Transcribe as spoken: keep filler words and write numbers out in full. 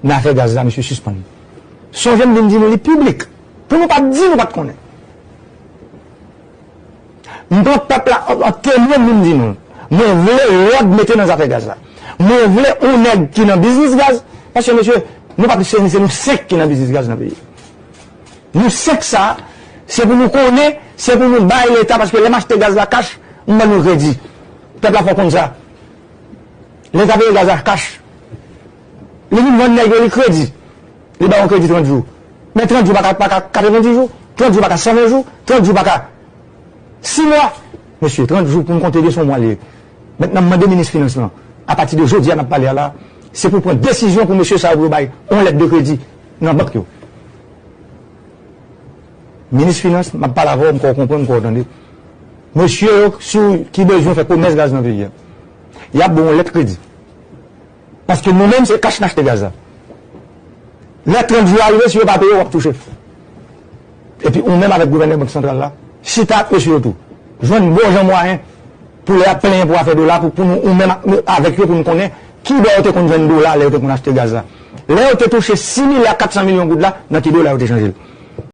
Nan afè gaz la, mesye, sispann. Sonje m vin di nou li piblik. Pou nou pa t di nou pa t konnen. M pran pèp la an, an temwen, m vin di nou. Mwen vle lòd mete nan zafè gaz la. Mwen vle yon nèg ki nan biznis gaz. Paske, mesye, nou pa plis se, se nou senk ki nan biznis gaz nan peyi. Nou senk sa, se pou nou konnen, se pou nou bay Leta, paske lè m achte gaz la kach, m ban nou kredi. Pèp la fò konn sa. Leta peye gaz la kach. Li vin vann nèg yo li kredi. Li ba yon kredi trant jou. Men trant jou pa ka, pa ka katrevenndis jou, trant jou pa ka san ven jou, trant jou pa ka sis mwa. Mesye, trant jou pou m konte de se yon mwa li ye. Mentnan, m mande minis finans lan, apati de jodi a n ap pale a la, se pou pran desizyon pou mesye sa yo pou yo bay yon lèt de kredi nan bank yo. Minis finans, m ap pale avè w, m kwè w konprann, m kwè w tande. Mesye yo, si w, ki bezwen fè komès gaz nan peyi a, y ap ba w yon lèt kredi. Paske nou menm, se kach n achte gaz la. Lè trant jou a rive, si yo pa peye, w ap touche. Epi ou menm avèk gouvènè Bank Santral la, chita ak mesye yo tou. Jwenn bon jan mwayen pou lè y ap plenyen pou afè dola, pou, pou nou, ou menm ak, avèk yo, pou nou konnen ki bò yo te konn jwenn dola lè yo te konn achte gaz la. Lè yo te touche sis milya kat san milyon goud la, nan ki dola yo te chanje l.